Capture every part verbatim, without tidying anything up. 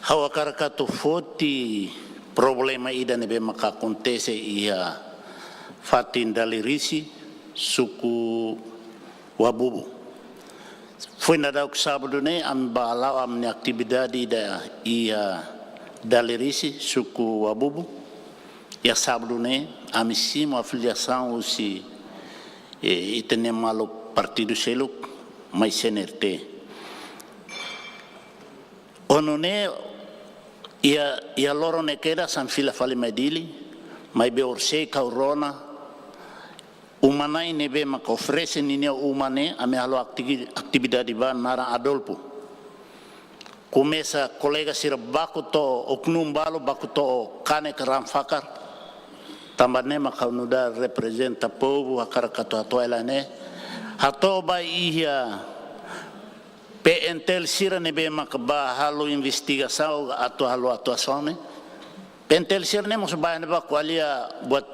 Ha'u hakarak atu foti problema ida ne'ebé maka akontese iha fatin Dali Risi, suku Wabubu. Foin daudauk sábadu ne'e, ami bá hala'o ami-nia atividade ida iha Dali Risi, suku Wabubu. Iha sábadu ne'e, ami simu afiliasaun husi, eh, ita-nia maluk partidu seluk, mai C N R T. Ho nune'e, iha, iha loron ne'e kedas ami fila fali mai Dili, maibé orsida ha'u rona, uma-na'in ne'ebé maka oferese ninia uma ne'e, ami halo akti-, atividade bá naran Adolfo. Komesa kolega sira baku to'o oknum balu, baku to'o kanek raan fakar. Tanba ne'e maka ha'u nu'udar reprezenta povu hakarak atu hato'o hela ne'e. Hato'o ba iha P N T L sira ne'ebé maka bá halo investigasaun atu halo atuasaun ne'e. P N T L sira ne'e mós bá iha ne'ebá ko'alia buat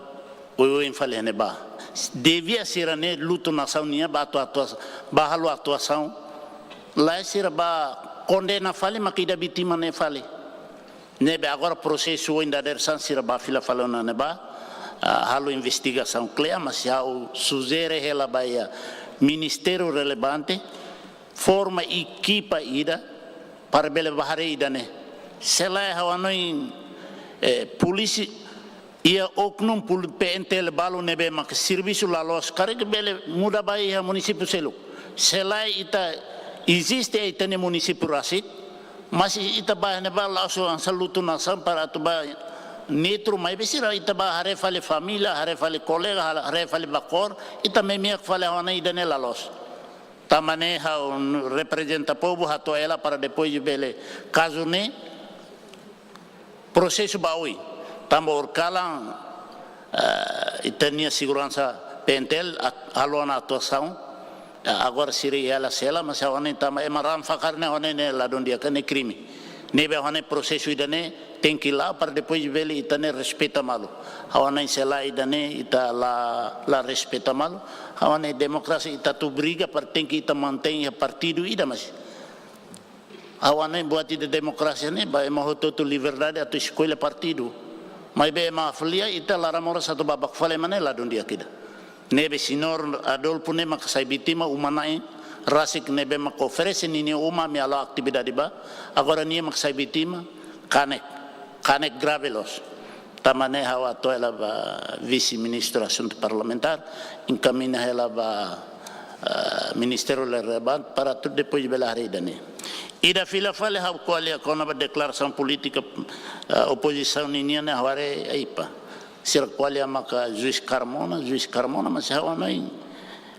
oioin fali iha ne'ebá. Devia sira ne'e lutu nasaun nian bá atu, atu, bá halo atuasaun. Lae, sira bá kondena fali maka ida vítima ne'e fali. Ne'ebé agora prosesu ohin dadeer-saan sira bá fila fali ona ne'ebá, ah, halo investigasaun kle'an, mas ha'u sujere hela ba iha ministériu relevante, forma ekipa ida para bele bá haree ida-ne'e. Se lae ha'u hanoin, eh, polísia iha oknum pul-, P N T L balu ne'ebé maka servisu la loos, karik bele muda ba iha munisípiu seluk. Se lae ita eziste iha ita-nia munisípiu rasik, mas ita bá iha ne'ebá la'ós hanesan lutu nasaun para atu bá neutru, maibé sira ita bá haree fali família, haree fali kolega, haree fali bakor, ita meimei fali, ha'u hanoin ida-ne'e la loos. Tanba ne'e ha'u reprezenta povu hato'o hela para depois bele kazu ne'e prosesu ba oin. Tanba horikalan, eh, ita-nia seguransa P N T L at-, halo ona atuasaun. Eh, agora sira iha hela sela, mas ha'u hanoin tanba ema raan fakar ne'e, ha'u hanoin ne'e ladún di'ak, ne'e krime. Ne'ebé ha'u hanoin prosesu ida-ne'e tenke la'o para depois bele ita-nia respeita malu. Ha'u hanoin se lae ida-ne'e ita la, la respeita malu. Ha'u hanoin demokrasia ita atu briga para tenke ita mantein iha partidu ida, mas ha'u hanoin buat ida demokrasia ne'e ba ema hotu-hotu liberdade atu eskolla partidu. Maibé ema afilia ita laran moras atu bá baku fali ema ne'e ladún di'ak ida. Ne'ebé señór Adolfo ne'e maka sai vítima, uma-na'in rasik ne'ebé maka oferese ninia uma ami halo atividade bá. Agora nia maka sai vítima, kanek, kanek grave loos. Tanba ne'e ha'u hato'o hela ba Vise-Ministru Asuntu Parlamentár, enkamiña hela ba, eh, ministériu relevante para atu depois bele haree ida-ne'e. Ida fila fali ha'u ko'alia kona-ba deklarasaun polítika, eh, opozisaun ninian ne'e ha'u haree, epa. Sira ko'alia maka juís Carmona, juís Carmona, mas ha'u hanoin,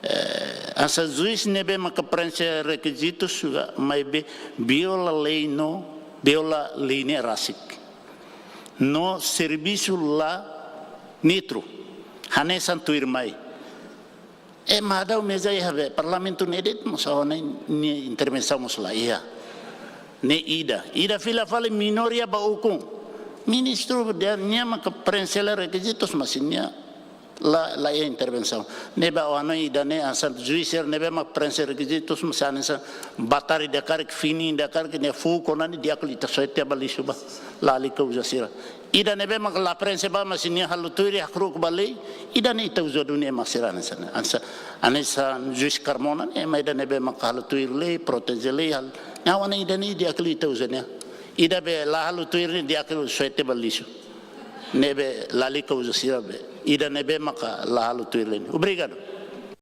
eh, hanesan juís ne'ebé maka preenxe rekizitus, maibé viola lei no, viola lei ne'e rasik. No servisu la neutru, hanesan tuirmai. Ema hadau meza iha be Parlamentu ne'e de'it mós ha'u hanoin nia intervensaun mós la iha. Ne'e ida. Ida fila fali minoria ba ukun. Ministru dehan nia maka preenxe rekizitus, mas nia la, la iha intervensaun. Ne'ebé ha'u hanoin ida-ne'e hanesan juís sira ne'ebé maka preenxe rekizitus, mas hanesan batari ida karik, fini ida karik, nia fuuk ona ne'e di'ak liu ita soe tiha ba lixu bá. Lalika uza sira. Ida ne'ebé maka la preenxe bá, mas nia halo tuir hakru'uk ba lei, ida-ne'e ita uza duni ema sira hanesan ne'e. Hanesan, hanesan juís Carmona ne'e, ema ida ne'ebé maka halo tuir lei, proteje lei, hal. Ha'u hanoin ida-ne'e di'ak liu ita uza nia. Ida be la halo tuir ne'e di'ak liu soe tiha ba lixu. Ne'ebé lalika uza sira be. Ida ne'ebé maka la halo tuir lei. Obrigadu.